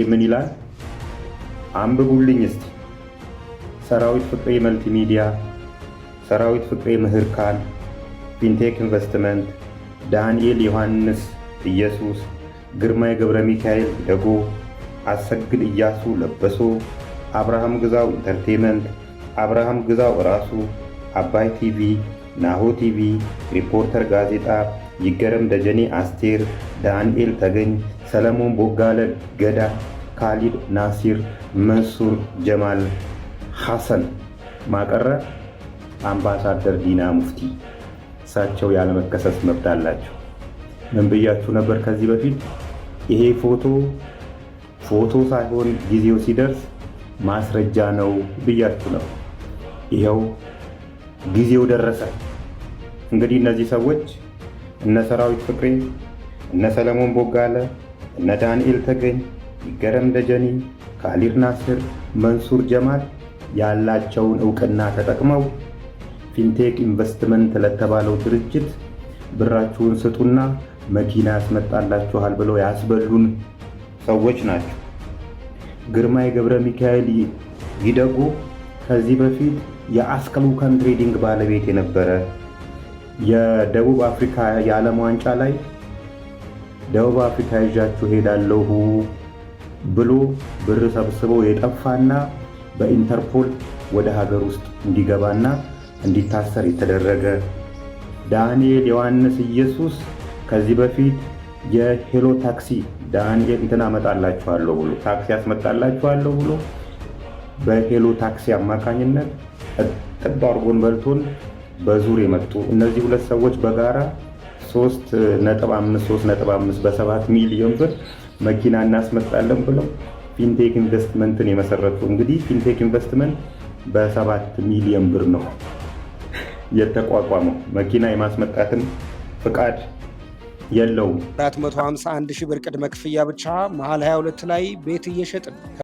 ምን ይላል? አንብቡልኝ እስቲ። ሰራዊት ፍቅሬ መልቲሚዲያ፣ ሰራዊት ፍቅሬ ምህርካል፣ ፊንቴክ ኢንቨስትመንት፣ ዳንኤል ዮሐንስ ኢየሱስ፣ ግርማይ ገብረ ሚካኤል ደጎ፣ አሰግድ እያሱ ለበሶ፣ አብርሃም ግዛው ኢንተርቴንመንት፣ አብርሃም ግዛው እራሱ፣ አባይ ቲቪ፣ ናሆ ቲቪ፣ ሪፖርተር ጋዜጣ፣ ይገረም ደጀኔ አስቴር፣ ዳንኤል ተገኝ፣ ሰለሞን ቦጋለ ገዳ፣ ካሊድ ናሲር፣ መንሱር ጀማል ሐሰን ማቀረ፣ አምባሳደር ዲና ሙፍቲ። እሳቸው ያለመከሰስ መብት አላቸው። ምን ብያችሁ ነበር ከዚህ በፊት? ይሄ ፎቶ ፎቶ ሳይሆን ጊዜው ሲደርስ ማስረጃ ነው ብያችሁ ነው። ይኸው ጊዜው ደረሰ። እንግዲህ እነዚህ ሰዎች እነ ሰራዊት ፍቅሬ፣ እነ ሰለሞን ቦጋለ፣ እነ ዳንኤል ተገኝ፣ ይገረም ደጀኔ፣ ካሊድ ናስር፣ መንሱር ጀማል ያላቸውን እውቅና ተጠቅመው ፊንቴክ ኢንቨስትመንት ለተባለው ድርጅት ብራችሁን ስጡና መኪና ያስመጣላችኋል ብለው ያስበሉን ሰዎች ናቸው። ግርማይ ገብረ ሚካኤል ይደጉ ከዚህ በፊት የአስከሉካን ትሬዲንግ ባለቤት የነበረ፣ የደቡብ አፍሪካ የዓለም ዋንጫ ላይ ደቡብ አፍሪካ ይዣችሁ ሄዳለሁ ብሎ ብር ሰብስበው የጠፋና በኢንተርፖል ወደ ሀገር ውስጥ እንዲገባና እንዲታሰር የተደረገ፣ ዳንኤል ዮሐንስ ኢየሱስ ከዚህ በፊት የሄሎ ታክሲ ዳንኤል እንትን አመጣላችኋለሁ ብሎ፣ ታክሲ አስመጣላችኋለሁ ብሎ በሄሎ ታክሲ አማካኝነት እጥብ አድርጎን በልቶን በዙር የመጡ፣ እነዚህ ሁለት ሰዎች በጋራ 3.5 3.5 በ7 ሚሊዮን ብር መኪና እናስመጣለን ብለው ፊንቴክ ኢንቨስትመንትን የመሰረቱ። እንግዲህ ፊንቴክ ኢንቨስትመንት በ7 ሚሊዮን ብር ነው የተቋቋመው። መኪና የማስመጣትም ፍቃድ የለውም። 451 ሺህ ብር ቅድመ ክፍያ ብቻ መሀል 22 ላይ ቤት እየሸጥን ነው።